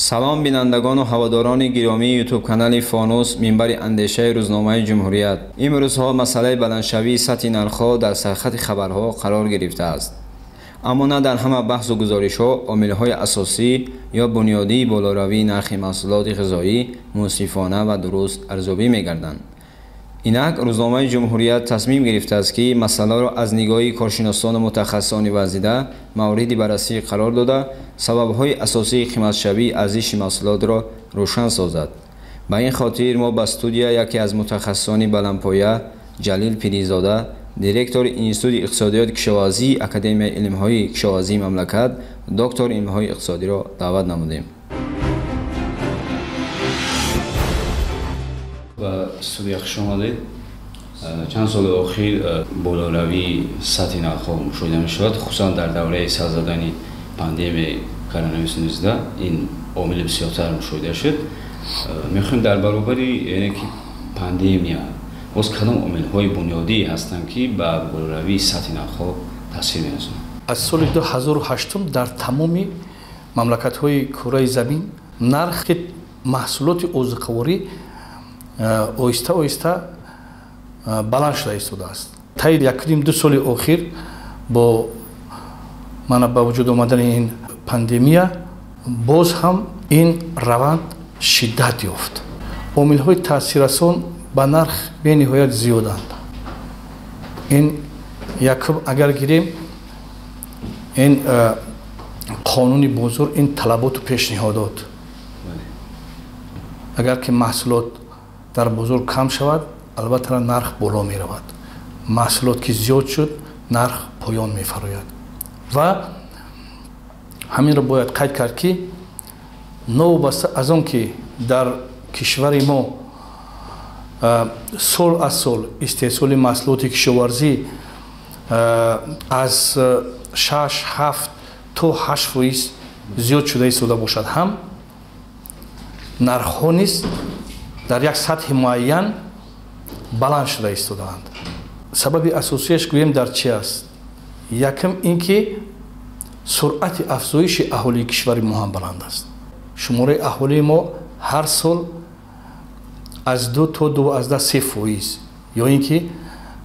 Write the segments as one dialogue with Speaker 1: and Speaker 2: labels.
Speaker 1: Салом бинандагону ҳаводорони гиромии ютуб-канали Фонус, минбари андешаи рӯзномаи Ҷумҳурият. Имрӯзҳо масъалаи баландшавии сатҳи нархҳо дар сархати хабарҳо қарор гирифтааст. Аммо на дар ҳама баҳсу гузоришҳо омилҳои асосӣ ё бунёдии болоравии нархи маҳсулоти ғизоӣ мунсифона ва дуруст арзёбӣ мегарданд. Инак рӯзномаи Ҷумҳурият тасмим гирифтааст, ки масъаларо аз нигоҳи коршиносону мутахассисони варзида мавриди баррасӣ қарор дода, сабабҳои асосии қиматшавии арзиши маҳсулотро рӯшан созад. Ба ин хотир мо ба студия яке аз мутахассисони баландпоя Ҷалил Пиризода, директори Институти иқтисодиёти кишоварзии Академияи илмҳои кишоварзии мамлакат, доктори илмҳои иқтисодиро даъват намудем.
Speaker 2: Ба студия хуш омадед. Чанд соли охир болоравии сатҳи нархҳо мушоҳида мешавад, хусусан дар давраи сар задани пандемияи коронавирус 19 ин омили бисёртар мушоҳида шуд. Мехоҳем дар баробари яъне ки пандемия боз кадом омилҳои бунёдӣ ҳастанд, ки ба болоравии сатҳи нархҳо таъсир мерасонанд?
Speaker 3: Аз соли 2008 дар тамоми мамлакатҳои кураи замин нархи маҳсулоти озуқаворӣ оҳиста оҳиста баланд шуда истодааст. Таи 1,5-2 соли охир бо мана ба вуҷуд омадани ин пандемия боз ҳам ин раванд шиддат ёфт. Омилҳои таъсиррасон ба нарх бениҳоят зиёданд. Ин якум агар гирем, ин қонуни бозор, ин талаботу пешниҳодот. Агар ки маҳсулот дар бозор кам шавад, албатта нарх боло меравад. Маҳсулот ки зиёд шуд, нарх поён мефарояд. Ва ҳаминро бояд қайд кард, ки новобаста аз он ки дар кишвари мо сол аз сол истеҳсоли маҳсулоти кишоварзӣ аз 6, 7 то 8% зиёд шуда истода бошад ҳам, нархҳо низ дар як сатҳи муайян баланд шуда истодаанд. Сабаби асосияш гӯем дар чи аст? Якум ин ки суръати афзоиши аҳолии кишвари мо ҳам баланд аст. Шумораи аҳолии мо ҳар сол аз 2 то 2,3%, ё ин ки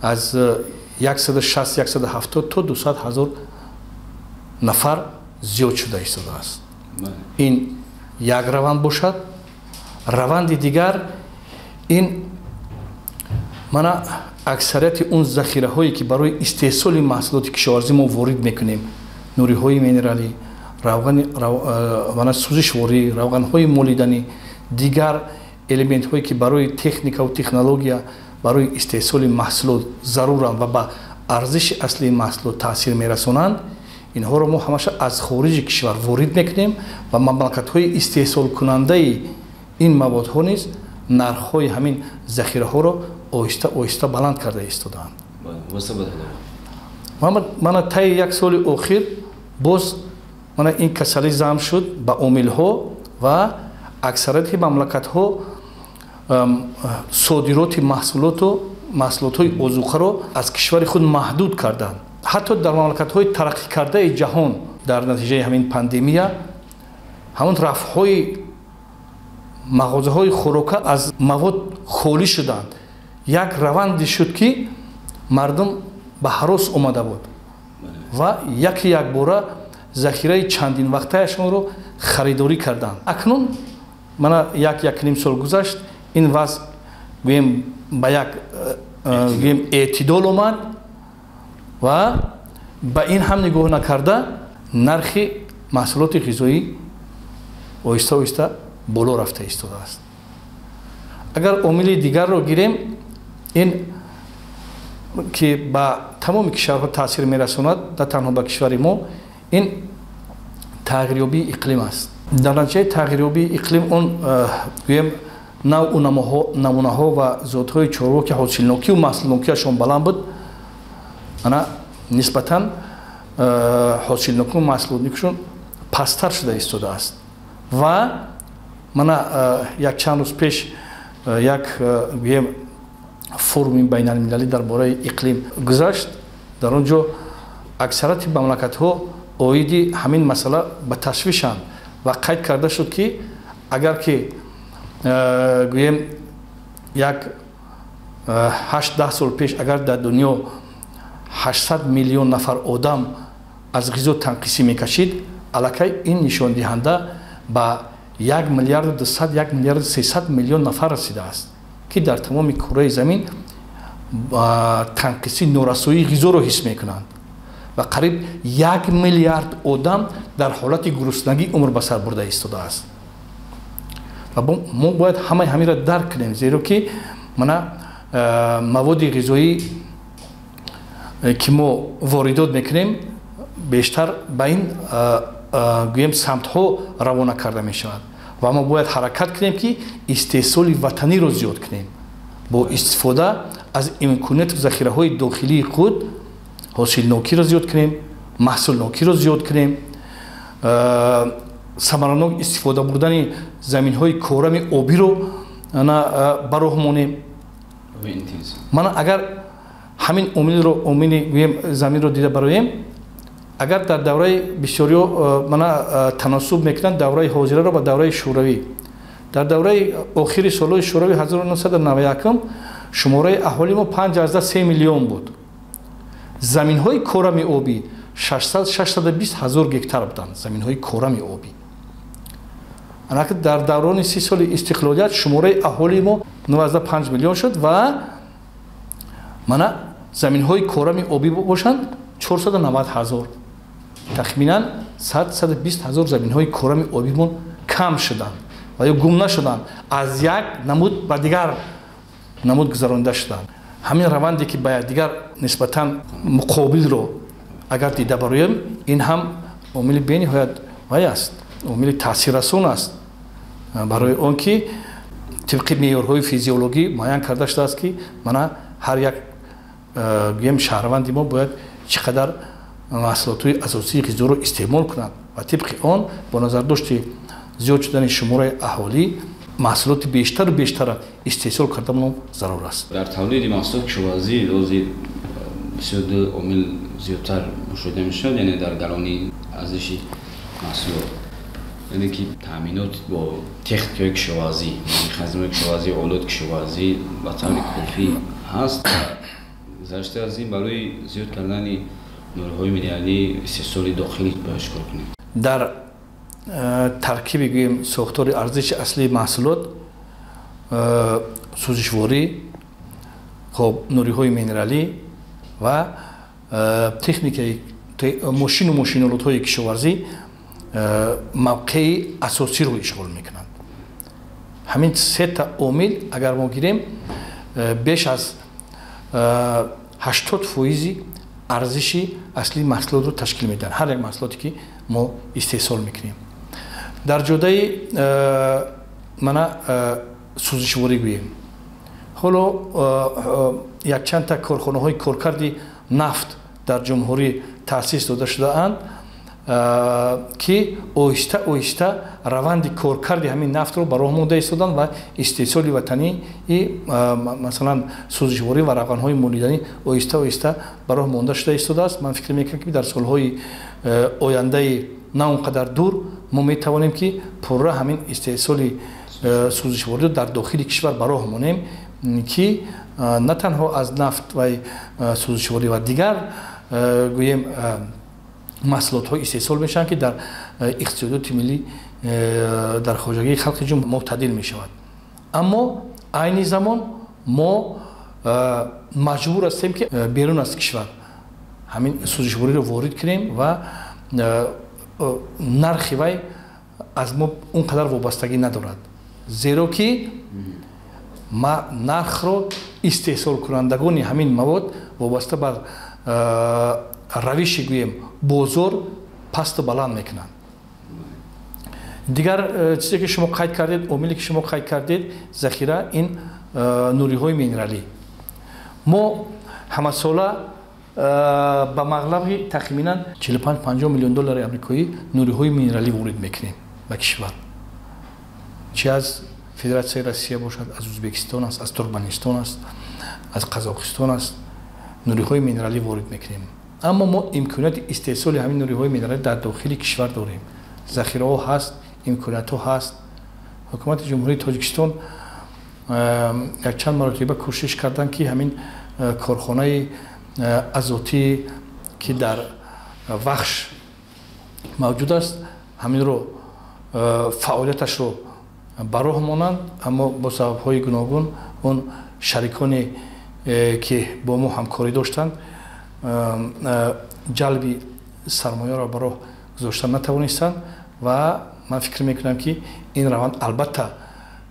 Speaker 3: аз 160, 170 то 200 ҳазор нафар зиёд шуда истодааст. Ин як раванд бошад. Раванди дигар ин мана аксарияти он захираҳое ки барои истеҳсоли маҳсулоти кишоварзӣ мо ворид мекунем, нуриҳои минералӣ, мана сӯзишворӣ, равғанҳои молиданӣ, дигар элементҳое ки барои техникаву технология, барои истеҳсоли маҳсулот заруранд ва ба арзиши аслии маҳсулот таъсир мерасонанд, инҳоро мо ҳамаша аз хориҷи кишвар ворид мекунем ва мамлакатҳои истеҳсолкунандаи ин маводҳо низ нархҳои ҳамин захираҳоро оҳиста оҳиста баланд карда истодаанд. Мана таи як соли охир боз мана ин касалӣ зам шуд ба омилҳо ва аксарияти мамлакатҳо содироти маҳсулотҳои озуқаро аз кишвари худ маҳдуд карданд. Ҳатто дар мамлакатҳои тараққикардаи ҷаҳон дар натиҷаи ҳамин пандемия ҳамон рафҳои мағозаҳои хӯрока аз мавод холӣ шуданд. Як раванде шуд, ки мардум ба ҳарос омада буд ва яке якбора захираи чандин вақтаяшонро харидорӣ карданд. Акнун мана 1-1,5 сол гузашт, ин вазъ гӯем ба як гӯем эътидол омад ва ба ин ҳам нигоҳ накарда нархи маҳсулоти ғизоӣ оҳиста оҳиста боло рафта истодааст. Агар омили дигарро гирем, ин ки ба тамоми кишварҳо таъсир мерасонад, на танҳо ба кишвари мо, ин тағйирёбии иқлим аст. Дар натиҷаи тағйирёбии иқлим он гӯем навъу намунаҳо ва зотҳои чорво ки ҳосилнокию маҳсулнокиашон баланд буд, ана нисбатан ҳосилнокию маҳсулнокишон пасттар шуда истодааст. Ва мана якчанд рӯз пеш як гӯем форуми байналмилалӣ дар бораи иқлим гузашт. Дар он ҷо аксарияти мамлакатҳо оиди ҳамин масъала ба ташвишанд ва қайд карда шуд, ки Агар ки гӯем як 8-10 сол пеш агар дар дунё 800 миллион нафар одам аз ғизо танқисӣ мекашид, аллакай ин нишондиҳанда ба 1 миллиарду 200, 1 миллиарду 300 миллион нафар расидааст, ки дар тамоми кураи замин танқисӣ, норасоии ғизоро ҳис мекунанд ва қариб 1 миллиард одам дар ҳолати гуруснагӣ умр ба сар бурда истодааст. Ва мо бояд ҳамаи ҳаминро дарк кунем, зеро ки мана маводи ғизоӣ ки мо воридот мекунем бештар ба ин гӯем самтҳо равона карда мешавад ва мо бояд ҳаракат кунем, ки истеҳсоли ватаниро зиёд кунем бо истифода аз имконияту захираҳои дохилии худ, ҳосилнокиро зиёд кунем, маҳсулнокиро зиёд кунем, самаранок истифода бурдани заминҳои корами обиро ба роҳ монем. Мана агар ҳамин омилро, омили гӯем заминро дида бароем, агар дар давраи бисёриҳо мана таносуб мекунанд давраи ҳозираро ба давраи шӯравӣ, дар давраи охири солҳои шӯравӣ 1991 шумораи аҳолии мо 5,3 миллион буд. Заминҳои корами обӣ 600-620 ҳазор гектар буданд, заминҳои корами обӣ. Анаки дар даврони 30 соли истиқлолият шумораи аҳолии мо 95 миллион шуд ва мана заминҳои корами обӣ бошанд 490 ҳазор, тахминан 100-120 ҳазор заминҳои корами обимон кам шуданд ва ё гум нашуданд, аз як намуд ба дигар намуд гузаронида шуданд. Ҳамин раванде ки ба якдигар нисбатан муқобилро агар дида бароем, ин ҳам омили бениҳоят вай аст, омили таъсиррасон аст, барои он ки тибқи меъёрҳои физиологӣ муайян карда шудааст, ки мана ҳар як гӯем шаҳрванди мо бояд чӣ қадар маҳсулотҳои асосии ғизоро истеъмол кунад ва тибқи он бо назардошти зиёд шудани шумораи аҳолӣ маҳсулоти бештару бештарро истеҳсол кардан зарур аст.
Speaker 2: Дар тавлиди маҳсулоти кишоварзӣ ҳозир бисёр ду омил зиёдтар мушоҳида мешавад, яъне дар гаронии арзиши маҳсулот, яъне ки таъминот бо техникаҳои кишоварзӣ, механизмҳои кишоварзӣ, олоти кишоварзӣ ба таври кофӣ ҳаст. Гузашта аз ин барои зиёд кардани нурҳои минералӣ истеҳсоли дохилӣ бояд чикор кунем?
Speaker 3: Дар таркиби гӯем сохтори арзиши аслии маҳсулот сӯзишворӣ, хоб нуриҳои минералӣ ва техникаи мошину мошинолотҳои кишоварзӣ мавқеи асосиро ишғол мекунанд. Ҳамин сета омил агар мо гирем, беш аз 80% арзиши аслии маҳсулотро ташкил медиҳанд, ҳар як маҳсулоте ки мо истеҳсол мекунем. Дар ҷодаи мана сӯзишворӣ гӯем, ҳоло якчандта корхонаҳои коркарди нафт дар ҷумҳурӣ таъсис дода шудаанд, ки оҳиста оҳиста раванди коркарди ҳамин нафтро ба роҳ монда истоданд ва истеҳсоли ватании масалан сӯзишворӣ ва равғанҳои молиданӣ оҳиста оҳиста ба роҳ монда шуда истодааст. Ман фикр мекунам, ки дар солҳои ояндаи на он қадар дур мо метавонем, ки пурра ҳамин истеҳсоли сӯзишвориро дар дохили кишвар ба роҳ монем, ки на танҳо аз нафт ва сӯзишворӣ ва дигар гӯем маҳсулотҳо истеҳсол мешаванд, ки дар иқтисодиёти миллӣ, дар хоҷагии халқи ҷумҳур муътадил мешавад. Аммо айни замон мо маҷбур ҳастем, ки берун аз кишвар ҳамин сӯзишвориро ворид кунем ва нархи вай аз мо он қадар вобастагӣ надорад, зеро ки нархро истеҳсолкунандагони ҳамин мавод вобаста бар равиши гӯем бозор пасту баланд мекунанд. Дигар чизе ки шумо қайд кардед, омиле ки шумо қайд кардед, захира ин нуриҳои минералӣ. Мо ҳамасола ба маблағи тахминан 45-50 миллион доллари амрикоӣ нуриҳои минералӣ ворид мекунем ба кишвар, чи аз Федератсияи Россия бошад, аз Ӯзбекистон аст, аз Туркманистон аст, аз Қазоқистон аст, нуриҳои минералӣ ворид мекунем. Аммо мо имконияти истеҳсоли ҳамин нуриҳои минералӣ дар дохили кишвар дорем. Захираҳо ҳаст, имкониятҳо ҳаст. Ҳукумати Ҷумҳурии Тоҷикистон якчанд маротиба кӯшиш карданд, ки ҳамин корхонаи азотӣ, ки дар Вахш мавҷуд аст, ҳаминро фаъолияташро ба роҳ монанд, аммо бо сабабҳои гуногун он шариконе, ки бо мо ҳамкорӣ доштанд, ҷалби сармояро ба роҳ гузошта натавонистанд. Ва ман фикр мекунам, ки ин раванд албатта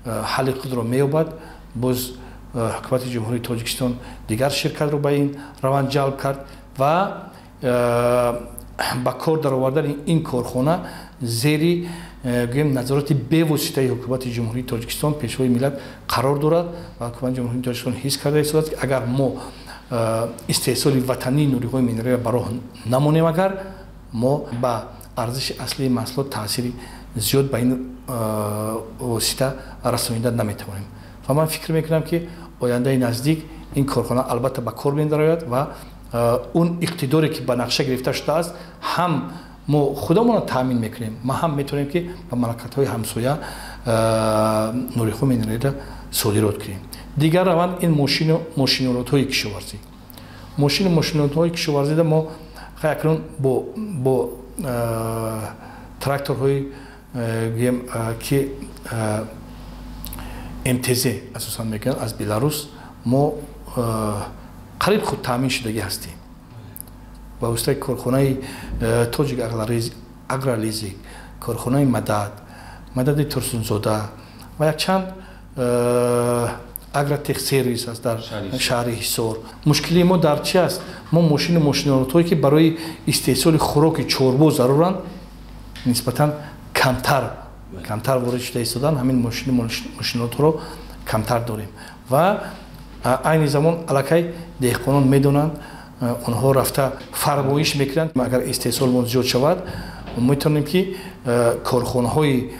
Speaker 3: ҳалли худро меёбад. Боз Ҳукумати Ҷумҳурии Тоҷикистон дигар ширкатро ба ин раванд ҷалб кард ва ба кор даровардани ин корхона зери, гӯем, назорати бевоситаи Ҳукумати Ҷумҳурии Тоҷикистон, Пешвои миллат қарор дорад. Ва Ҳукумати Ҷумҳурии Тоҷикистон ҳис карда истодааст, ки агар мо истеҳсоли ватании нуриҳои минералиро ба роҳ намонем, агар мо ба арзиши аслии маҳсулот таъсири зиёд ба ин восита расонида наметавонем. Ва ман фикр мекунам, ки ояндаи наздик ин корхона албатта ба кор медарояд ва он иқтидоре, ки ба нақша гирифта шудааст, ҳам мо худамонро таъмин мекунем, ма ҳам метавонем, ки ба мамлакатҳои ҳамсоя нуриҳои минералиро содирот кунем. Дигар раванд ин мошину мошинолотҳои кишоварзӣ. Мошину мошинолотҳои кишоварзида мо акнун бо тракторҳои, гӯем, ки МТЗ асосан мекунанд, аз Беларус мо қариб худ таъмин шудагӣ ҳастем. Ба воситаи корхонаи Тоҷик Агролизинг, корхонаи Мадад, Мадади Турсунзода ва якчанд Агротехсервис аст дар шаҳри Ҳисор. Мушкилии мо дар чи аст? Мо мошину мошинолотҳое, ки барои истеҳсоли хӯроки чорво заруранд, нисбатан камтар ворид шуда истодан. Ҳамин мошину мошинолотҳоро камтар дорем ва айни замон аллакай деҳқонон медонанд, онҳо рафта фармоиш мекунанд. Агар истеҳсолмон зиёд шавад, метавонем, ки корхонаҳои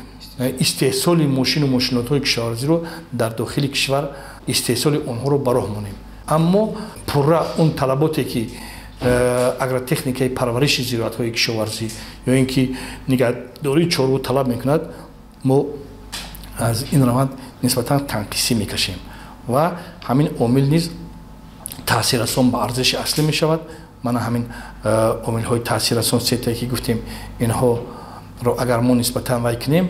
Speaker 3: истеҳсоли мошину мошинотҳои кишоварзиро дар дохили кишвар истеҳсоли онҳоро ба роҳ монем. Аммо пурра он талаботе, ки агротехникаи парвариши зироатҳои кишоварзӣ ё ин ки нигаҳдории чорво талаб мекунад, мо аз ин раванд нисбатан танқисӣ мекашем ва ҳамин омил низ таъсиррасон ба арзиши аслӣ мешавад. Мана ҳамин омилҳои таъсиррасон сетае, ки гуфтем, инҳоро агар мо нисбатан вай кунем,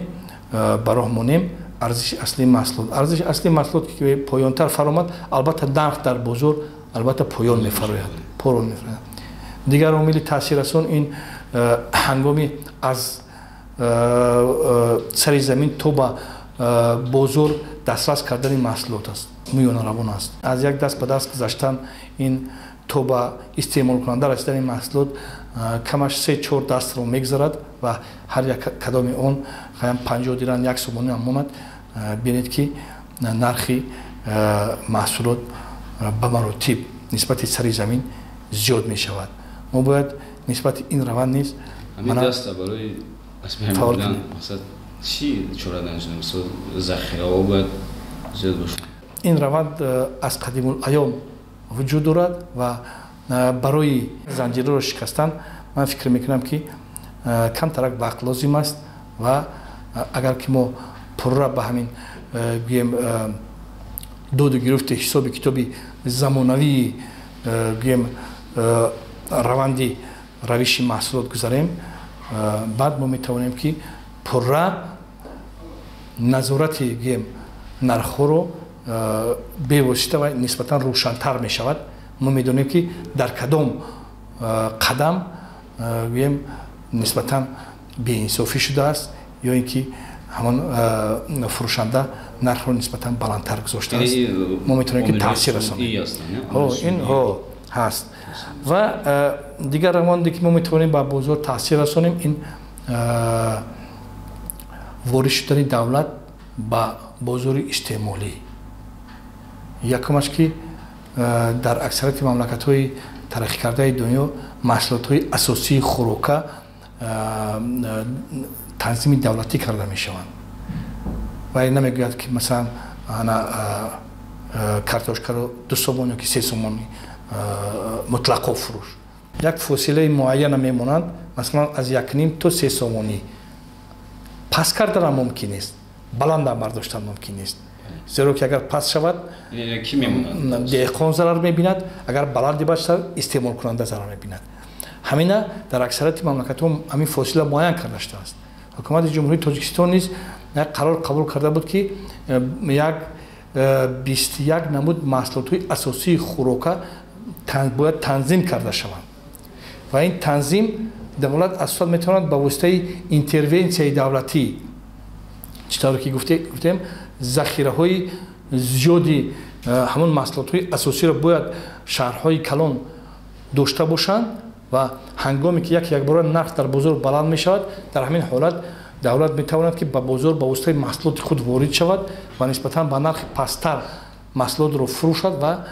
Speaker 3: ба роҳ монем, арзиши аслии маҳсулот ки поёнтар фаромад, албатта нарх дар бозор албатта поён мефарояд. Дигар омили таъсиррасон ин ҳангоми аз сари замин то ба бозор дастрас кардани маҳсулот аст, миёнаравон аст. Аз як даст ба даст гузаштан ин то ба истеъмолкунанда расидани маҳсулот камаш се чор дастро мегузарад ва ҳар як кадоми он 50 дирам, 1 сомонӣ ҳам монад, бинед, ки нархи маҳсулот ба маротиб нисбати сари замин зиёд мешавад. Мо бояд нисбати ин раванд низ
Speaker 2: фаъол. Чӣ чора захираҳо бояд зиёд бошад?
Speaker 3: Ин раванд аз қадимулайём вуҷуд дорад ва барои занҷираро шикастан ман фикр мекунам, ки камтарак вақт лозим аст. Ва агар ки мо пурра ба ҳамин, гӯем, доду гирифти ҳисоби китоби замонавии, гӯем, раванди равиши маҳсулот гузарем, баъд мо метавонем, ки пурра назорати, гӯем, нархҳоро бевосита ва нисбатан рӯшантар мешавад. Мо медонем, ки дар кадом қадам, гӯем, нисбатан беинсофӣ шудааст ё ин ки ҳамон фурӯшанда нархро нисбатан баландтар гузоштааст. Мо метавонем, ки таъсир расонем. Ин ҳаст. Ва дигар раванде, ки мо метавонем ба бозор таъсир расонем, ин ворид шудани давлат ба бозори истеъмолӣ. Якумаш, ки дар аксарияти мамлакатҳои тараққикардаи дунё маҳсулотҳои асосии хӯрока танзими давлатӣ карда мешаванд ва намегӯяд, ки масалан ана картошкаро 2 сомон ё ки 3 сомони мутлақо фурӯш. Як фосилаи муайяна мемонанд, масалан аз 1,5 то 3 сомонӣ паст карданам мумкин нест. Баландам бардоштан мумкин нест, зеро ки агар паст шавад, деҳқон зарар мебинад, агар баланди бошад, истеъмолкунанда зарар мебинад. Ҳамина дар аксарияти мамлакатҳо ҳамин фосила муайян карда шудааст. Ҳукумати Ҷумҳурии Тоҷикистон низ як қарор қабул карда буд, ки як 21 намуд маҳсулотҳои асосии хӯрока бояд танзим карда шаванд ва ин танзим давлат асосан метавонад ба воситаи интервенсияи давлатӣ, чӣ тавре ки гуфтем, захираҳои зиёди ҳамон маҳсулотҳои асосиро бояд шаҳрҳои калон дошта бошанд ва ҳангоме ки як якбора нарх дар бозор баланд мешавад, дар ҳамин ҳолат давлат метавонад, ки ба бозор ба воситаи маҳсулоти худ ворид шавад ва нисбатан ба нархи пасттар маҳсулотро фурӯшад ва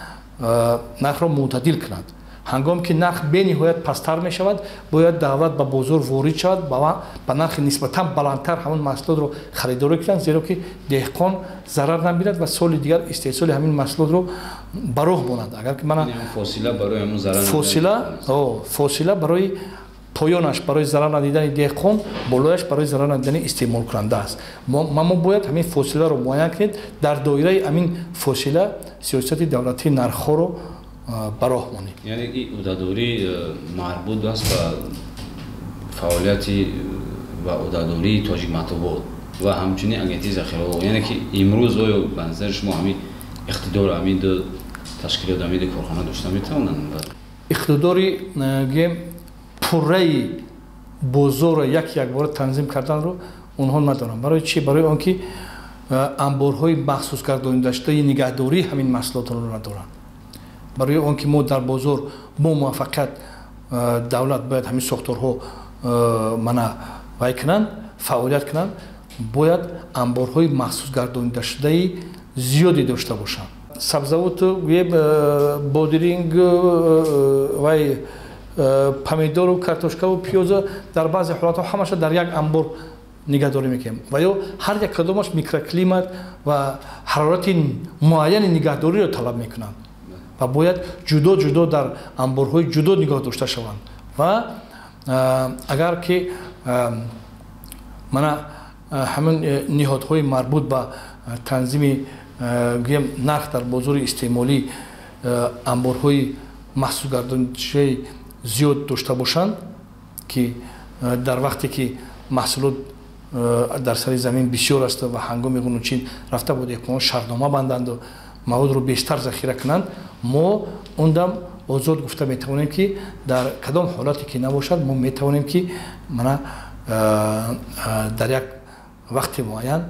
Speaker 3: нархро мӯътадил кунад. Ҳангоме ки нарх бениҳоят пасттар мешавад, бояд давлат ба бозор ворид шавад, ба нархи нисбатан баландтар ҳамон маҳсулотро харидорӣ кунад, зеро ки деҳқон зарар набинад ва соли дигар истеҳсоли ҳамин маҳсулотро ба роҳ монад. Агар ки мана фосила барои поёнаш барои зарар надидани деҳқон, болояш барои зарар надидани истеъмолкунанда аст. Мо бояд ҳамин фосиларо муайян кунед. Дар доираи ҳамин фосила сиёсати давлатии нархҳоро ба роҳ монем.
Speaker 2: Яъне ин ӯҳдадорӣ марбут аст ба фаъолияти ва ӯҳдадории Тоҷикматбуот ва ҳамчунин агентии захираҳо. Яъне ки имрӯз оё ба назари шумо ҳамин иқтидор, ҳамин ду ташкилот, ҳамин ду корхона дошта метавонанд?
Speaker 3: Иқтидори гӯем пурраи бозорро як якбора танзим карданро онҳо надоранд. Барои чӣ? Барои он ки анборҳои махсус гардонидашудаи нигаҳдории ҳамин маҳсулотро надоранд. Барои он ки мо дар бозор бо муваффақият давлат бояд ҳамин сохторҳо мана вай кунанд, фаъолият кунанд, бояд анборҳои махсус гардонидашудаи зиёде дошта бошанд. Сабзавоту гӯем, бодиринг, вай помидору картошкаву пиёза дар баъзе ҳолатҳо ҳамаша дар як анбор нигаҳдорӣ мекунем ва ё ҳар як кадомаш микроклимат ва ҳарорати муайяни нигаҳдориро талаб мекунанд ва бояд ҷудо ҷудо дар анборҳои ҷудо нигоҳ дошта шаванд. Ва агар ки мана ҳамин ниҳодҳои марбут ба танзими гӯем нарх дар бозори истеъмолӣ анборҳои маҳсулгардонишаи зиёд дошта бошанд, ки дар вақте ки маҳсулот дар сари замин бисёр аст ва ҳангоми ғунучин рафта бо деҳқонон шартнома банданду маводро бештар захира кунанд, мо он дам озод гуфта метавонем, ки дар кадом ҳолате ки набошад, мо метавонем, ки мана дар як вақти муайян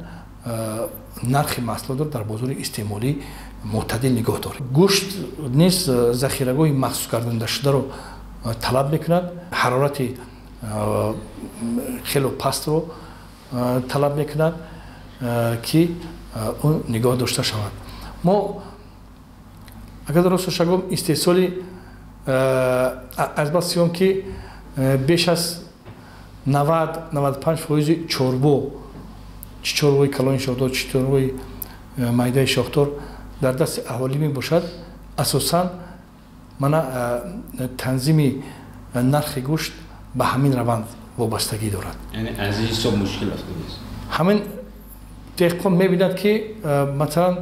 Speaker 3: нархи маҳсулотро дар бозори истеъмолӣ мӯътадил нигоҳ дорем. Гӯшт низ захирагоҳи махсус гардонидашударо талаб мекунад, ҳарорати хело пастро талаб мекунад, ки он нигоҳ дошта шавад. Мо агар дуруст шагом, истеҳсоли аз бас сиём, ки беш аз 90-95% чорбо, чӣ чорвои калони шохдор, чӣ чорвои майдаи шохдор дар дасти аҳолӣ мебошад, асосан мана танзими нархи гӯшт ба ҳамин раванд вобастагӣ дорад.
Speaker 2: Аз ин ҳисоб мушкил аст.
Speaker 3: Ҳамин деҳқон мебинад, ки масалан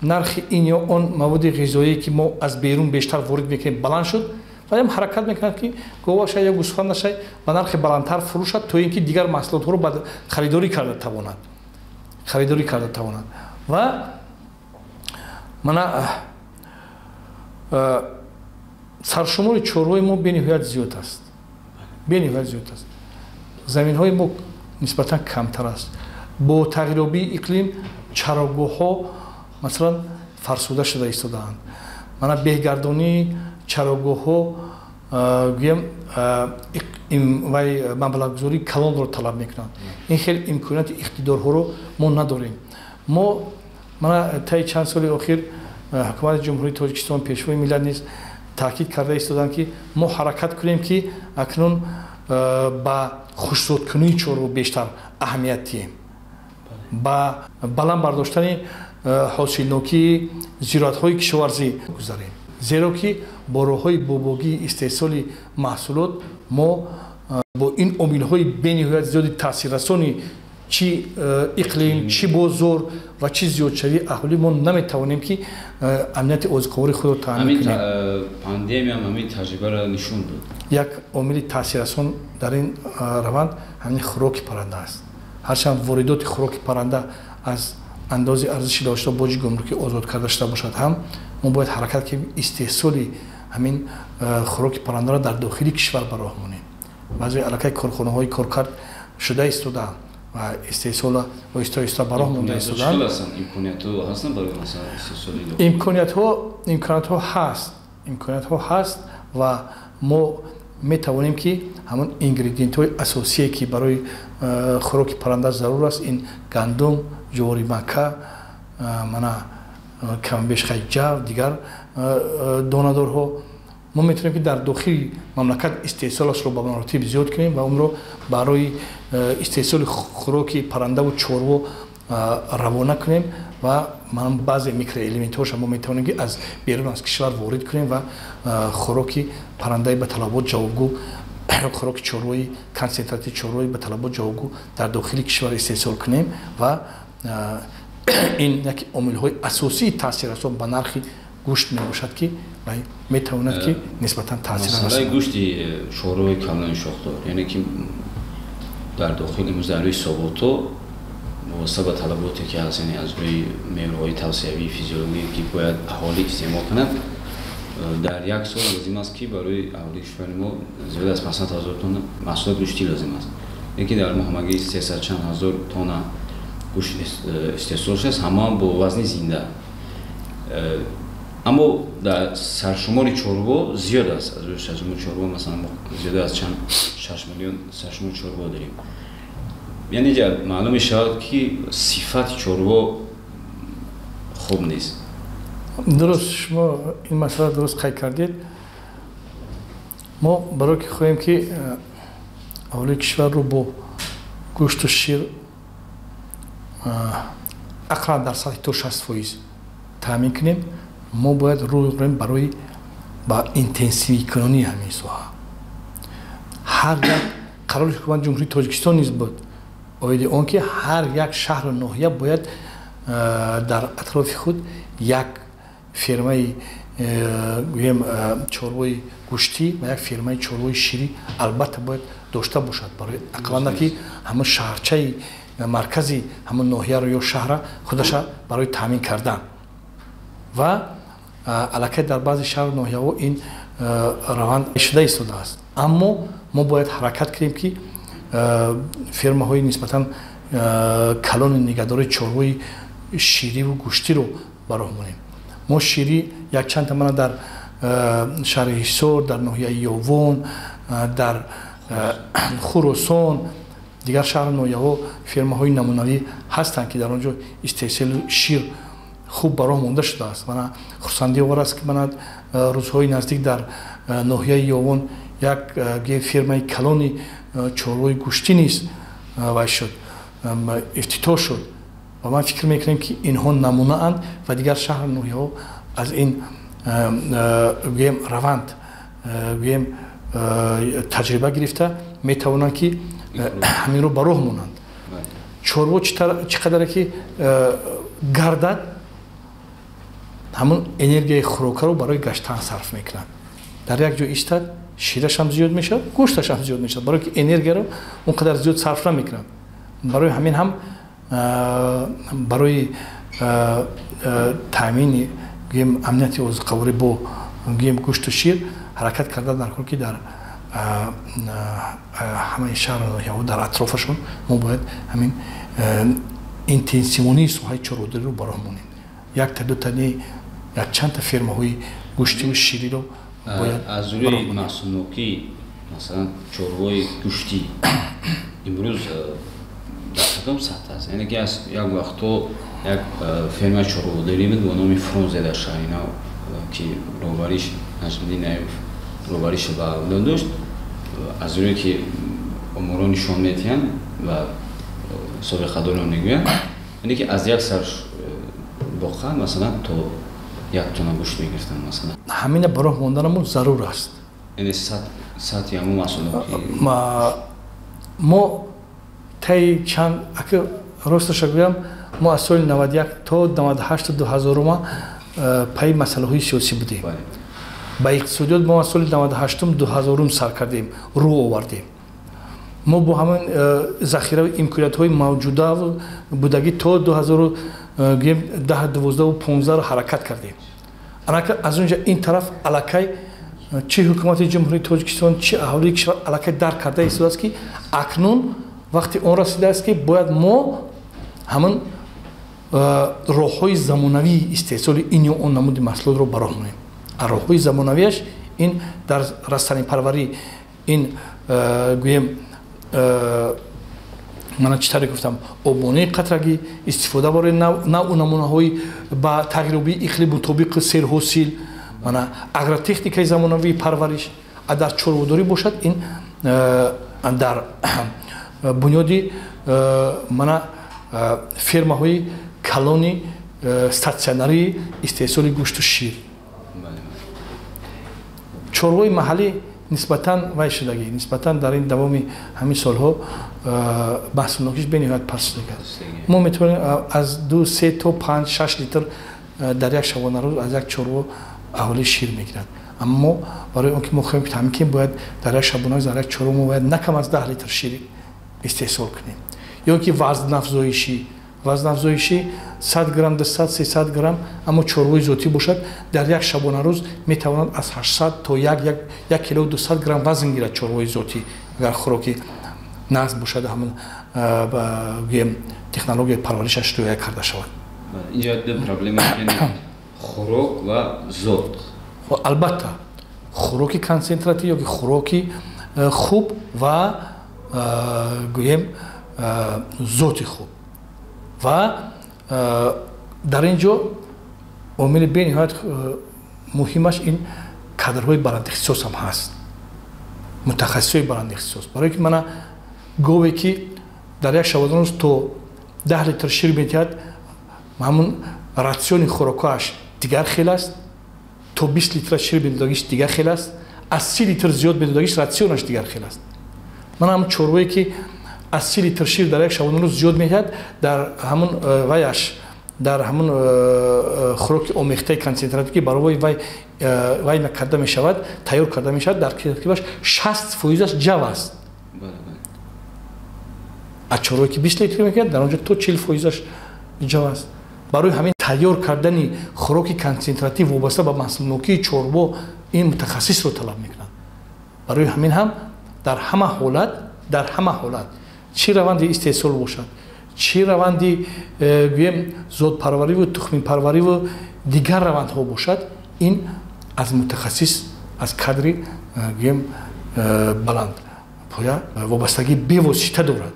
Speaker 3: нархи ин ё он маводи ғизоие, ки мо аз берун бештар ворид мекунем, баланд шуд, вале ҳаракат мекунад, ки говаша ё гӯсфандаша ба нархи баландтар фурӯшад, то ин ки дигар маҳсулотҳоро харидорӣ карда тавонад, харидорӣ карда тавонад. Ва мана саршумори чорвои мо бениҳоят зиёд аст, бениҳоят зиёд аст. Заминҳои мо нисбатан камтар аст. Бо тағйирёбии иқлим чарогоҳҳо масалан фарсуда шуда истодаанд. Мана беҳгардонии чарогоҳҳо гӯем вай маблағгузории калонро талаб мекунанд. Ин хел имконияти иқтидорҳоро мо надорем. Мо мана таи чанд соли охир ҳукумати Ҷумҳурии Тоҷикистон, Пешвои миллат низ таъкид карда истоданд, ки мо ҳаракат кунем, ки акнун ба хушзодкунии чорво бештар аҳамият диҳем, ба баланд бардоштани ҳосилнокии зироатҳои кишоварзӣ гузарем, зеро ки бо роҳҳои бобогии истеҳсоли маҳсулот мо бо ин омилҳои бениҳоят зиёди таъсиррасони Чи иқлим, чи бозор ва чи зиёдшавии аҳолӣ мо наметавонем, ки амнияти озуқавории худро таъмин кунем.
Speaker 2: Пандемия ҳамин таҷрибаро нишон дод.
Speaker 3: Як омили таъсиррасон дар ин раванд ҳамин хӯроки парранда аст. Ҳарчанд воридоти хӯроки парранда аз андози арзиши иловашуда, боҷи гумрукӣ озод карда шуда бошад ҳам, мо бояд ҳаракат кунем, истеҳсоли ҳамин хӯроки паррандаро дар дохили кишвар ба роҳ монем. Баъзе аллакай корхонаҳои коркард шуда истодаанд ва истеҳсола оҳиста оҳиста ба роҳ монда истодаанд. Имкониятҳо ҳаст, имкониятҳо ҳаст ва мо метавонем, ки ҳамон ингредиентҳои асосие, ки барои хӯроки парранда зарур аст, ин гандум, ҷувори мака, мана камбеш хай ҷав, дигар донадорҳо, мо метавонем, ки дар дохили мамлакат истеҳсолашро ба маротиб зиёд кунем ва онро барои истеҳсоли хӯроки паррандаву чорво равона кунем ва баъзе микроэлементҳоша мо метавонем, ки аз берун аз кишвар ворид кунем ва хӯроки паррандаи ба талабот ҷавобгӯ, хӯроки чорвои консентрати чорвои ба талабот ҷавобгӯ дар дохили кишвар истеҳсол кунем. Ва ин яке омилҳои асосии таъсиррасон ба нархи гӯшт мебошад, ки метавонад, ки нисбатан таъсир
Speaker 2: Масъалаи гӯшти чорвои калони шохдор, яъне ки дар дохил имрӯз дар рӯи ҳисоботҳо вобаста ба талаботе, ки ҳаст, яъне аз рӯи меъёрҳои тавсиявии физиологӣ, ки бояд аҳолӣ истеъмол кунад, дар як сол лозим аст, ки барои аҳолии кишвари мо зиёд аз 500 ҳазор тонна маҳсулоти гӯштӣ лозим аст, лекин дар мо ҳамагӣ 300 чанд ҳазор тонна гӯшт истеҳсол шудааст, ҳамаам бо вазни зинда. Аммо дар саршумори чорво зиёд аст. Аз рӯи саршумори чорво, масалан, мо зиёда аз чанд 6 миллион саршумори чорво дорем, яъне ҷа маълум мешавад, ки сифати чорво хуб нест.
Speaker 3: Дуруст, шумо ин масъала дуруст қайд кардед. Мо барое ки хоҳем, ки аҳолии кишварро бо гӯшту шир ақаллан дар сатҳи то 60% таъмин кунем, мо бояд рӯй орем барои ба интенсивикунонии ҳамин соҳа. Ҳар як қарори Ҳукумати Ҷумҳурии Тоҷикистон низ буд оиди он, ки ҳар як шаҳру ноҳия бояд дар атрофи худ як фермаи, гӯем, чорвои гӯштӣ ва як фермаи чорвои ширӣ албатта бояд дошта бошад, барои ақаллан ки ҳамон шаҳрчаи маркази ҳамон ноҳияро ё шаҳра худаша барои таъмин кардан. Ва аллакай дар баъзе шаҳру ноҳияҳо ин раванд шуда истодааст, аммо мо бояд ҳаракат кунем, ки фермаҳои нисбатан калони нигаҳдории чорвои шириву гӯштиро ба роҳ монем. Мо ширӣ якчандта мана дар шаҳри Ҳисор, дар ноҳияи Ёвон, дар Хуросон, дигар шаҳру ноҳияҳо фермаҳои намунавӣ ҳастанд, ки дар он ҷо истеҳсоли шир хуб ба роҳ монда шудааст. Мана, хурсандиовар аст, ки мана рӯзҳои наздик дар ноҳияи Ёвон як фермаи калони чорвои гӯштӣ низ вай шуд, ифтитоҳ шуд. Ва ман фикр мекунем, ки инҳо намунаанд ва дигар шаҳру ноҳияҳо аз ин, гӯем, раванд, гӯем, таҷриба гирифта метавонанд, ки ҳаминро ба роҳ монанд. Чорво чӣ қадаре ки гардад, ҳамон энергияи хӯрокаро барои гаштан сарф мекунад. Дар як ҷо истад, ширашам зиёд мешавад, гӯшташам зиёд мешавад, барое ки энергияро он қадар зиёд сарф намекунад. Барои ҳамин ҳам барои таъмини, гӯем, амнияти озуқаворӣ бо, гӯем, гӯшту шир ҳаракат карда дар кор, ки дар ҳамаи шаҳру ноҳияҳо дар атрофашон мо бояд ҳамин интенсивонии соҳаи чорводориро ба роҳ монем. Якта, дута не, якчандта фермаҳои гӯштиву шириро бояд.
Speaker 2: Аз рӯи маҳсулнокӣ, масалан, чорвои гӯштӣ имрӯз дар кадом сатҳ аст? Яъне ки аз як вақтҳо як фермаи чорводорӣ буд бо номи Фрунзе дар шаҳри Нав, ки роҳбариш Наҷмиддин Наимов роҳбариша ба уҳда дошт. Аз рӯе ки оморҳо нишон медиҳанд ва собиқадорон мегӯянд, яъне ки аз як сар боқа, масалан, то 1 тонна гӯшт мегирифтанд, масалан.
Speaker 3: Ҳамина ба роҳ монданамон зарур аст.
Speaker 2: Яъне сатҳи ҳамон маҳсулнокӣ
Speaker 3: Мо Таи чанд ака росташа гӯям, мо аз соли 91 то 98 2000 пайи масъалаҳои сиёсӣ будем. Ба иқтисодиёт мо аз соли 98 2000 сар кардем, рӯ овардем. Мо бо ҳамин захираву имкониятҳои мавҷуда будагӣ то 2010, 12, 15 ҳаракат кардем. Анака аз он ҷа ин тараф аллакай чӣ ҳукумати Ҷумҳурии Тоҷикистон, чӣ аҳолии кишвар аллакай дарк карда истодааст, ки акнун вақти он расидааст, ки бояд мо ҳамин роҳҳои замонавии истеҳсоли ин ё он намуди маҳсулотро ба роҳ монем. Роҳҳои замонавиаш ин дар растанипарварӣ, ин гӯем, мана чӣ таре гуфтам, обонии қатрагӣ, истифода барои навъу намунаҳои ба тағйирёбии иқлим мутобиқи серҳосил, мана агротехникаи замонавии парвариш. А дар чорводорӣ бошад, ин дар бунёди мана фермаҳои калони статсионарии истеҳсоли гӯшту шир. Чорвои маҳаллӣ нисбатан вай шудагӣ, нисбатан дар ин давоми ҳамин солҳо маҳсулнокиш бениҳоят паст шудагӣ. Мо метавонем аз 2, 3 то 5, 6 литр дар як шабонарӯз аз як чорво аҳолӣ шир мегирад. Аммо барои он ки мо хоҳем таъмин кунем, бояд дар як шабонарӯз дар як чорво мо бояд на кам аз 10 литр шир истеҳсол кунем. Ё ки вазнафзоишӣ 100 грамм, 200, 300 грамм, аммо чорвои зотӣ бошад, дар як шабонарӯз метавонад аз 800 то 1 кило 200 грамм вазн гирад чорвои зотӣ, агар хӯроки нағз бошад, ҳамон гӯем технологияи парваришаш риоя карда шавад.
Speaker 2: Инҷо ду проблема, хӯрок ва зот.
Speaker 3: Албатта, хӯроки консентратӣ ёки хӯроки хуб ва гӯем зоти хуб. Ва дар ин ҷо омили бениҳоят муҳимаш ин кадрҳои баландихтисос ҳам ҳаст, мутахассисҳои баландихтисос. Барое ки мана гове ки дар як шабонарӯз то 10 литр шир медиҳад, ҳамун ратсиони хӯрокҳоаш дигар хел аст, то 20 литра шир медодагиш дигар хел аст, аз 30 литр зиёд медодагиш ратсионаш дигар хел аст. Мана ҳамун чорвое ки аз 30 литр шир дар як шабонарӯз зиёд медиҳад, дар ҳамун ваяш, дар ҳамун хӯроки омехтаи консентратӣ, ки барои вай накарда мешавад, тайёр карда мешавад, дар таркибаш 60%-аш ҷав аст. А чорвое ки 20 литр мекунад, дар он ҷо то 40%-аш ҷав аст. Барои ҳамин тайёр кардани хӯроки консентратӣ вобаста ба маҳсулнокии чорво ин мутахассисро талаб мекунад. Барои ҳамин ҳам дар ҳама ҳолат, чӣ раванди истеҳсол бошад, чӣ раванди гӯем зодпарвариву тухмипарвариву дигар равандҳо бошад, ин аз мутахассис, аз кадри гӯем баланд поя вобастагии бевосита дорад.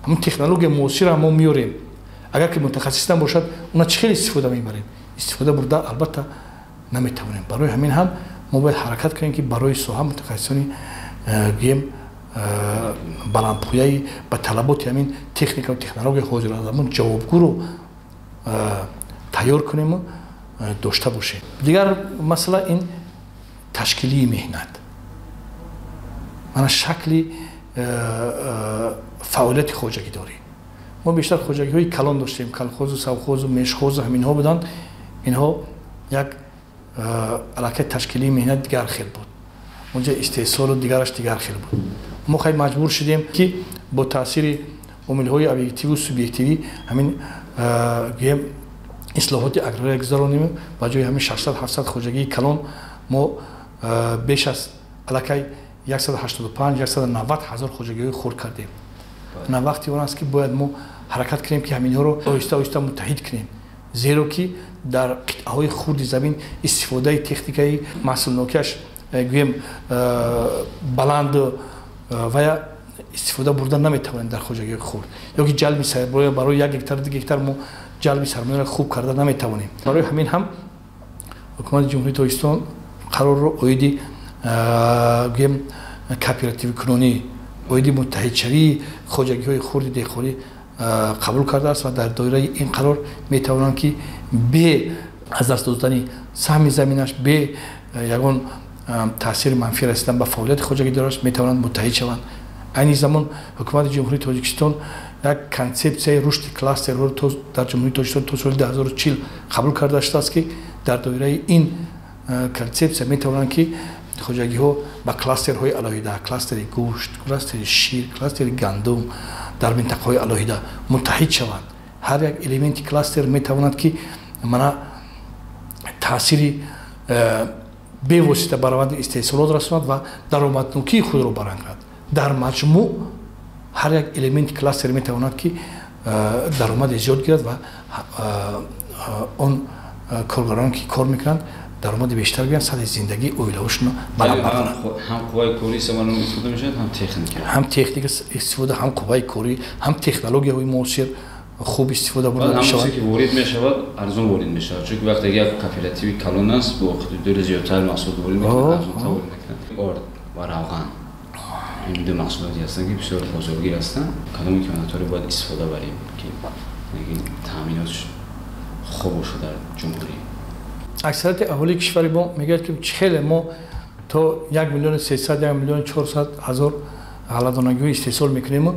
Speaker 3: Ҳамин технология муосира мо меорем, агар ки мутахассис набошад, уна чӣ хел истифода мебарем? Истифода бурда албатта наметавонем. Барои ҳамин ҳам мо бояд ҳаракат кунем, ки барои соҳа мутахассисони гӯем баландпояи ба талаботи ҳамин техника ва технология ҳозиразамон ҷавобгӯро тайёр кунему дошта бошем. Дигар масъала ин ташкилии меҳнат, мана шакли фаъолияти хоҷагидорӣ. Мо бештар хоҷагиҳои калон доштем, колхозу, совхозу, межхозу, ҳаминҳо буданд. Инҳо як аллакай ташкилии меҳнат дигар хел буд, онҷа истеҳсолу дигараш дигар хел буд. Мо хай маҷбур шудем, ки бо таъсири омилҳои объективу субъективӣ ҳамин гӯем ислоҳоти агрария гузаронем. Ба ҷои ҳамин 600, 700 хоҷагии калон мо беш аз аллакай 185, 190 ҳазор хоҷагиҳои хурд кардем. На вақти он аст, ки бояд мо ҳаракат кунем, ки ҳаминҳоро оҳиста оҳиста муттаҳид кунем, зеро ки дар қитъаҳои хурди замин истифодаи техникаи маҳсулнокиаш гӯем баланд вая истифода бурда наметавонем дар хоҷагиҳои хурд, ё ки ҷалби сармоя барои 1 гектар, 2 гектар мо ҷалби сармояро хуб карда наметавонем. Барои ҳамин ҳам ҳукумати Ҷумҳурии Тоҷикистон қарорро оиди гӯем кооперативкунонӣ, оиди муттаҳидшавии хоҷагиҳои хурди деҳқонӣ қабул кардааст ва дар доираи ин қарор метавонанд, ки бе аз даст додани саҳми заминаш, бе ягон таъсири манфӣ расидан ба фаъолияти хоҷагидораш метавонанд муттаҳид шаванд. Айни замон ҳукумати Ҷумҳурии Тоҷикистон як консепсияи рушди кластерҳоро дар Ҷумҳурии Тоҷикистон то соли 2040 қабул карда шудааст, ки дар доираи ин консепсия метавонанд, ки хоҷагиҳо ба кластерҳои алоҳида, кластери гӯшт, кластери шир, кластери гандум дар минтақаҳои алоҳида муттаҳид шаванд. Ҳар як элементи кластер метавонад, ки мана таъсири бевосита ба раванди истеҳсолот расонад ва даромаднокии худро баланд кунад. Дар маҷмӯъ ҳар як элементи кластер метавонад, ки даромади зиёд гирад ва он коргарон, ки кор мекунанд, даромади бештар гиранд, сатҳи зиндагии оилаҳошонро баланд бардоранд.
Speaker 2: Ҳам қувваи корӣ самаранок истифода мешавад, ҳам техника.
Speaker 3: Ҳам техника истифода, ҳам қувваи корӣ, ҳам технологияҳои муосир хуб истифода бурда мешавад.
Speaker 2: Ки ворид мешавад, арзон ворид мешавад, чунки вақте як кооперативи калон аст, бо иқтидори зиёдтар маҳсулот ворид мекунад, арзонтар ворид мекунад. Орд ва равған ин ду маҳсулоте ҳастанд, ки бисёр бозоргир ҳастанд. Кадом имкониятҳоро бояд истифода барем, ки таъминот хуб бошад дар ҷумҳурӣ?
Speaker 3: Аксарияти аҳолии кишвари мо мегӯяд, ки хеле мо то 1 300 000, 1 400 000 ғалладонагиҳо истеҳсол мекунем,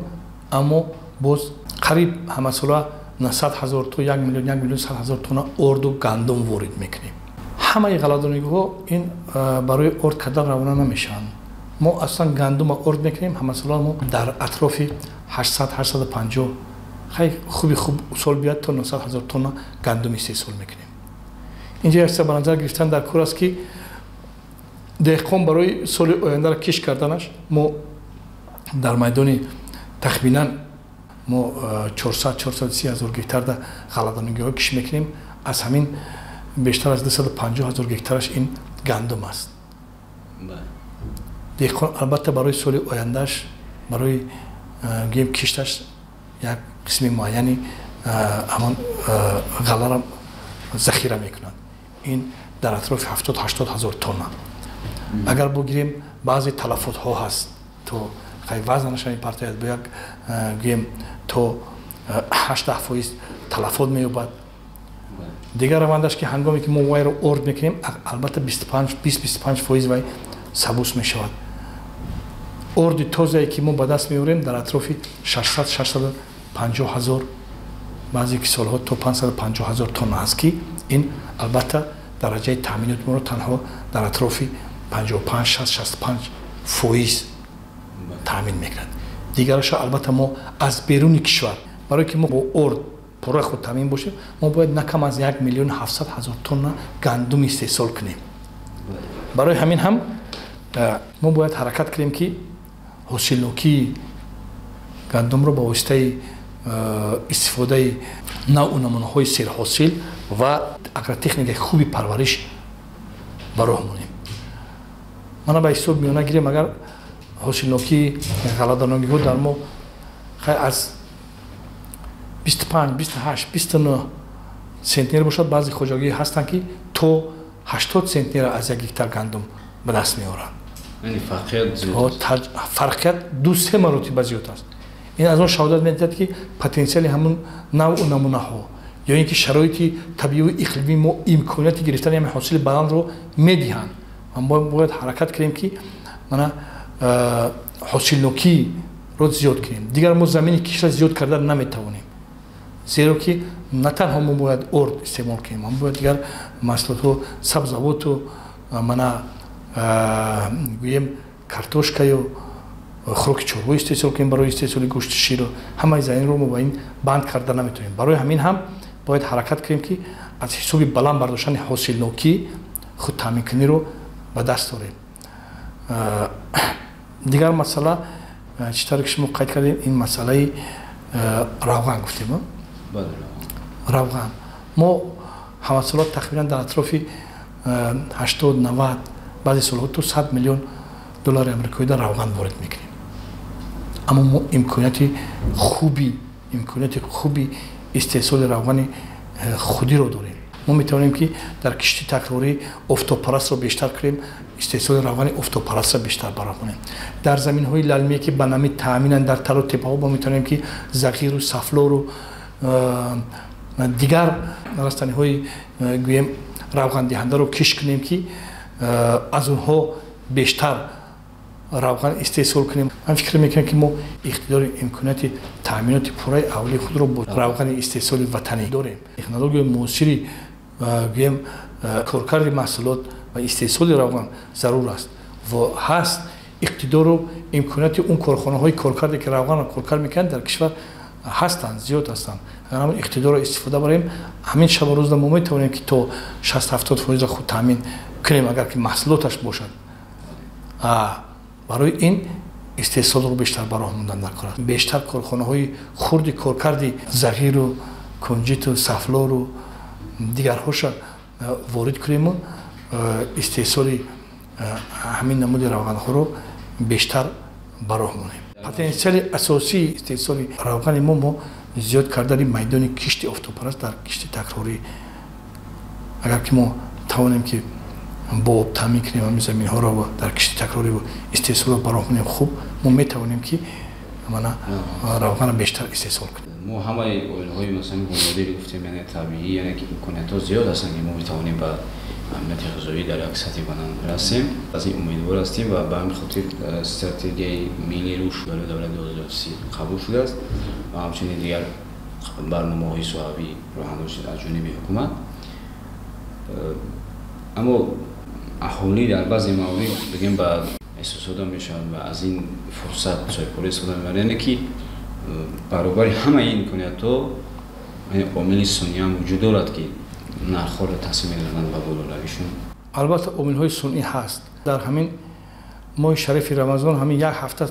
Speaker 3: аммо боз қариб ҳамасола 900 ҳазор то 1 миллион, 1 100 000 тонна орду гандум ворид мекунем. Ҳамаи ғалладонагиҳо ин барои орд кардан равона намешаванд. Мо аслан гандума орд мекунем. Ҳамасола мо дар атрофи 800, 850, хай, хуби хуб сол биёд, то 900 ҳазор тонна гандум истеҳсол мекунем. Инҷа як чиза ба назар гирифтан дар кор аст, ки деҳқон барои соли ояндаро кишт карданаш мо дар майдони тахминан мо 400, 430 ҳазор гектарда ғалладонагиҳо кишт мекунем. Аз ҳамин бештар аз 250 ҳазор гектараш ин гандум аст. Деҳқон албатта барои соли ояндааш, барои гӯем кишташ як қисми муайяни ҳамон ғалларо захира мекунад. Ин дар атрофи 70, 80 ҳазор тонна. Агар бигирем, баъзе талафотҳо ҳаст, то хай вазнашам мепартояд, бо як гӯем то 18% талафот меёбад. Дигар равандаш, ки ҳангоме ки мо вайро орд мекунем, албатта 25, 20-25% вай сабус мешавад. Орди тозае, ки мо ба даст меорем, дар атрофи 600, 650 ҳазор, баъзе ки солҳо то 550 ҳазор тонна аст, ки ин албатта дараҷаи таъминоти моро танҳо дар атрофи 55, 60, 65% таъмин мекунад. Дигараша албатта мо аз беруни кишвар. Барое ки мо бо орд пурра худ таъмин бошем, мо бояд на кам аз 1 700 000 тонна гандум истеҳсол кунем. Барои ҳамин ҳам мо бояд ҳаракат кунем, ки ҳосилнокии гандумро ба воситаи истифодаи навъу намунаҳои серҳосил ва агротехникаи хуби парвариш ба роҳ монем. Мана, ба ҳисоб миёна гирем, агар ҳосилнокии ғалладонагиҳо дар мо хай аз 25, 28, 29 центнер бошад, баъзе хоҷагиҳо ҳастанд, ки то 80 центнера аз як гектар гандум ба даст меоранд. Фарқият ду се маротиба зиёд аст. Ин аз он шаҳодат медиҳад, ки потенсиали ҳамун навъу намунаҳо ё ин ки шароити табиию иқлимии мо имконияти гирифтани ҳамин ҳосили баландро медиҳанд ва мо бояд ҳаракат кунем, ки мана ҳосилнокиро зиёд кунем. Дигар мо замини киштра зиёд кардан наметавонем, зеро ки на танҳо мо бояд орд истеъмол кунем, мо бояд дигар маҳсулотҳо, сабзавоту, мана гӯем, картошкаю хӯроки чорво истеҳсол кунем барои истеҳсоли гӯшти ширу. Ҳамаи заминро мо ба ин банд карда наметавонем. Барои ҳамин ҳам бояд ҳаракат кунем, ки аз ҳисоби баланд бардоштани ҳосилнокӣ худтаъминкуниро ба даст орем. Дигар масъала, чӣ тавре ки шумо қайд кардем, ин масъалаи равған гуфтем. Равған мо ҳамасола тахминан дар атрофи 80, 90, баъзе солҳо то 100 миллион доллари амрикоӣ дар равған ворид мекунем, аммо мо имконияти хуби истеҳсоли равғани худиро дорем. Мо метавонем, ки дар кишти такрорӣ офтобпарастро бештар кунем, истеҳсоли равғани офтобпарастро бештар баровонем. Дар заминҳои лалмие, ки ба намӣ таъминанд, дар талу теппаҳо мо метавонем, ки зағиру сафлору дигар растаниҳои гӯем равғандиҳандаро кишт кунем, ки аз онҳо бештар равған истеҳсол кунем. Ман фикр мекунам, ки мо иқтидори имконияти таъминоти пурраи аҳолии худро бо равғани истеҳсоли ватанӣ дорем. Технологияи муосири, гӯем, коркарди маҳсулот ва истеҳсоли равған зарур аст ва ҳаст иқтидору имконияти он корхонаҳои коркарде, ки равғанро коркард мекунанд, дар кишвар ҳастанд, зиёд ҳастанд. Агар ҳамон иқтидорро истифода барем, ҳамин шабу рӯзда мо метавонем, ки то 60-70 фоизро худ таъмин кунем, агар ки маҳсулоташ бошад. Барои ин истеҳсолро бештар ба роҳ мондан дар кор аст. Бештар корхонаҳои хурди коркарди зағиру кунҷиту сафлору дигарҳоша ворид кунему истеҳсоли ҳамин намуди равғанҳоро бештар ба роҳ монем. Потенсиали асосии истеҳсоли равғани мо зиёд кардани майдони кишти офтобпараст дар кишти такрорӣ. Агар ки мо тавонем, ки бо об таъмин кунем ҳамин заминҳоро ва дар кишти такрорӣ истеҳсолро ба роҳ монем, хуб, мо метавонем, ки мана равғанро бештар истеҳсол кунем.
Speaker 2: Мо ҳамаи оилҳои, масалан, бунёдиро гуфтем, яъне табиӣ, яъне ки имкониятҳо зиёд ҳастанд, ки мо метавонем ба амнияти ғизоӣ дар як сатҳи баланд расем. Аз ин умедвор ҳастем ва ба ҳамин хотир стратегияи миллии рушд барои давраи 2030 қабул шудааст ва ҳамчунин дигар барномаҳои соҳавӣ роҳандозӣ шуд аз ҷониби ҳукумат. Аммо аҳолӣ дар баъзе маврид, бигем, ба эҳсосода мешавад ва аз ин фурсат соҳибкорӣ истифода мебарад, яъне ки баробари ҳамаи ин имкониятҳо омили сунъӣ ҳам вуҷуд дорад, ки нархҳоро таъсир мерасонанд ба болоравишон.
Speaker 3: Албатта, омилҳои сунъӣ ҳаст. Дар ҳамин моҳи шарифи Рамазон, ҳамин як ҳафта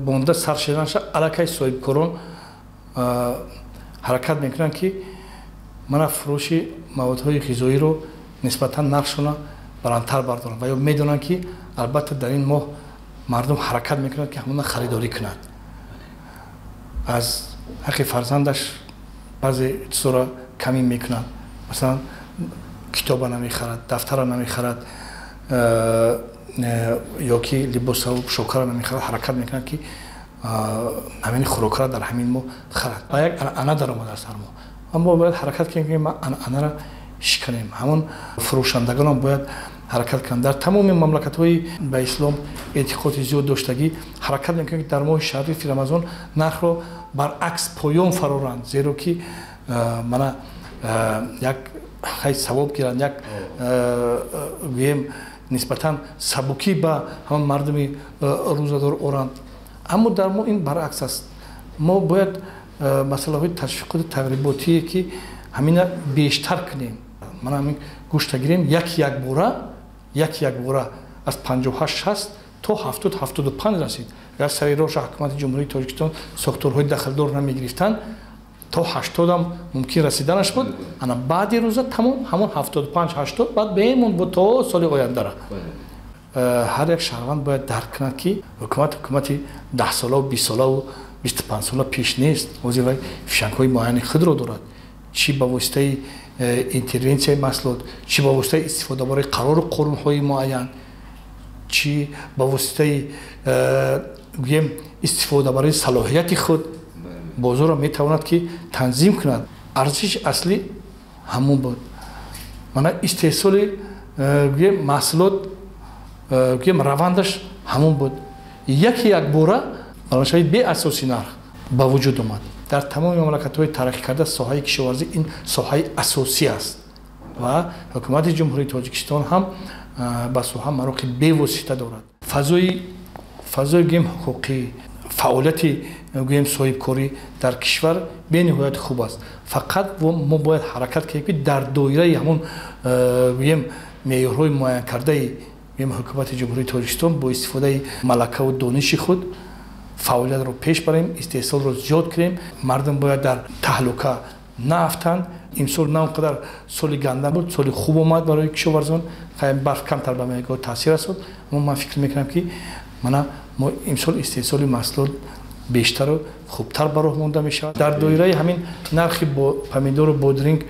Speaker 3: монда сар шуданаша, аллакай соҳибкорон ҳаракат мекунанд, ки мана фурӯши маводҳои ғизоиро нисбатан нархшона баландтар бардоранд ва ё медонанд, ки албатта дар ин моҳ мардум ҳаракат мекунад, ки ҳамона харидорӣ кунад, аз ҳаққи фарзандаш баъзе чизҳоро камӣ мекунад, масалан, китоба намехарад, дафтара намехарад ё ки либосаву пӯшокаро намехарад, ҳаракат мекунад, ки ҳамин хӯрокаро дар ҳамин моҳ харад. Ба як анъана даромадааст ҳар моҳ ва мо бояд ҳаракат кунем, ки анъанаро шиканем. Ҳамон фурӯшандагонам бояд ҳаракат кунанд. Дар тамоми мамлакатҳои ба ислом эътиқоди зиёд доштагӣ ҳаракат мекунанд, ки дар моҳи шарифи Рамазон нархро баръакс поён фароранд, зеро ки мана як хай савоб гиранд, як, гӯем, нисбатан сабукӣ ба ҳамон мардуми рӯзадор оранд. Аммо дар мо ин баръакс аст. Мо бояд масъалаҳои ташвиқоти тағриботие, ки ҳамина бештар кунем. Мана ҳамин гӯшта гирем, як якбора аз 58, 60 то 70, 75 расид. Агар сари роша ҳукумати Ҷумҳурии Тоҷикистон, сохторҳои дахлдор намегирифтанд, то 80-ам мумкин расиданаш буд. Ана баъди рӯза тамом, ҳамон 75, 80 баъд бемон буд то соли ояндара. Ҳар як шаҳрванд бояд дарк кунад, ки ҳукумат ҳукумати 10-солаву 20-солаву 25-сола пеш нест. Ҳозир вай фишангҳои муайяни худро дорад, чӣ ба воситаи интервенсияи маҳсулот, чӣ ба воситаи истифода барои қарору қонунҳои муайян, чӣ ба воситаи, гӯем, истифода барои салоҳияти худ бозорро метавонад, ки танзим кунад. Арзиши аслӣ ҳамон буд. Мана истеҳсоли, гӯем, маҳсулот, гӯем, равандаш ҳамон буд. Яке якбора баландшавии беасоси нарх ба вуҷуд омад. Дар тамоми мамлакатҳои тараққӣ карда соҳаи кишоварзӣ ин соҳаи асосӣ аст ва ҳукумати Ҷумҳурии Тоҷикистон ҳам ба соҳа мароқи бевосита дорад. Фазои, гӯем, ҳуқуқӣ, фаъолияти, гӯем, соҳибкорӣ дар кишвар бениҳоят хуб аст. Фақат мо бояд ҳаракат кунем, ки дар доираи ҳамон, гӯем, меъёрҳои муайянкардаи, гӯем, ҳукумати Ҷумҳурии Тоҷикистон бо истифодаи малакаву дониши худ фаъолиятро пеш барем, истеҳсолро зиёд кунем. Мардум бояд дар таҳлука наафтанд. Имсол на он қадар соли ганда буд, соли хуб омад барои кишоварзон. Барф камтар ба меъёрҳо таъсир расонд, аммо ман фикр мекунам, ки мана мо имсол истеҳсоли маҳсулот бештару хубтар ба роҳ монда мешавад. Дар доираи ҳамин нархи помидору бодринг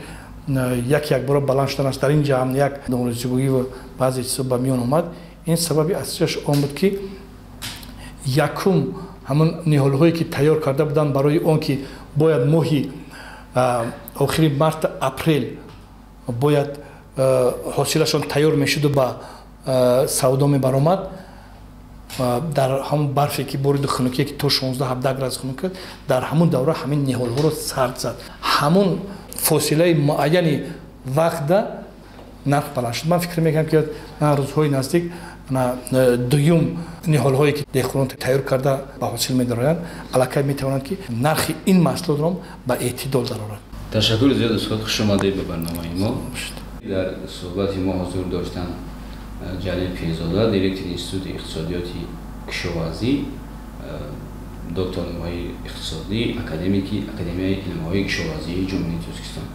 Speaker 3: як якбора баланд шудан аст. Дар ин ҷа ҳам як норозигӯӣ ва баъзе чизо ба миён омад. Ин сабаби асосиаш он буд, ки якум ҳамон ниҳолҳое, ки тайёр карда буданд барои он ки бояд моҳи охири март, апрел бояд ҳосилашон тайёр мешуду ба савдо мебаромад. Дар ҳамон барфе ки бориду, хунукие ки то 16-17 градус хунук кард, дар ҳамон давра ҳамин ниҳолҳоро сард зад. Ҳамон фосилаи муайяни вақтда нарх баланд шуд. Ман фикр мекунам, ки рӯзҳои наздик дуюм ниҳолҳое ки деҳқонон тайёр карда ба ҳосил медароянд, аллакай метавонанд, ки нархи ин маҳсулотро ба эътидол дарорад.
Speaker 2: Ташаккури зиёд, устод, хуш омадед ба барномаи мо. Дар суҳбати мо ҳузур доштанд Ҷалил Пирзода, директори Институти иқтисодиёти кишоварзӣ, доктор илмҳои иқтисодӣ, академики Академияи илмҳои кишоварзии Ҷумҳурии Тоҷикистон.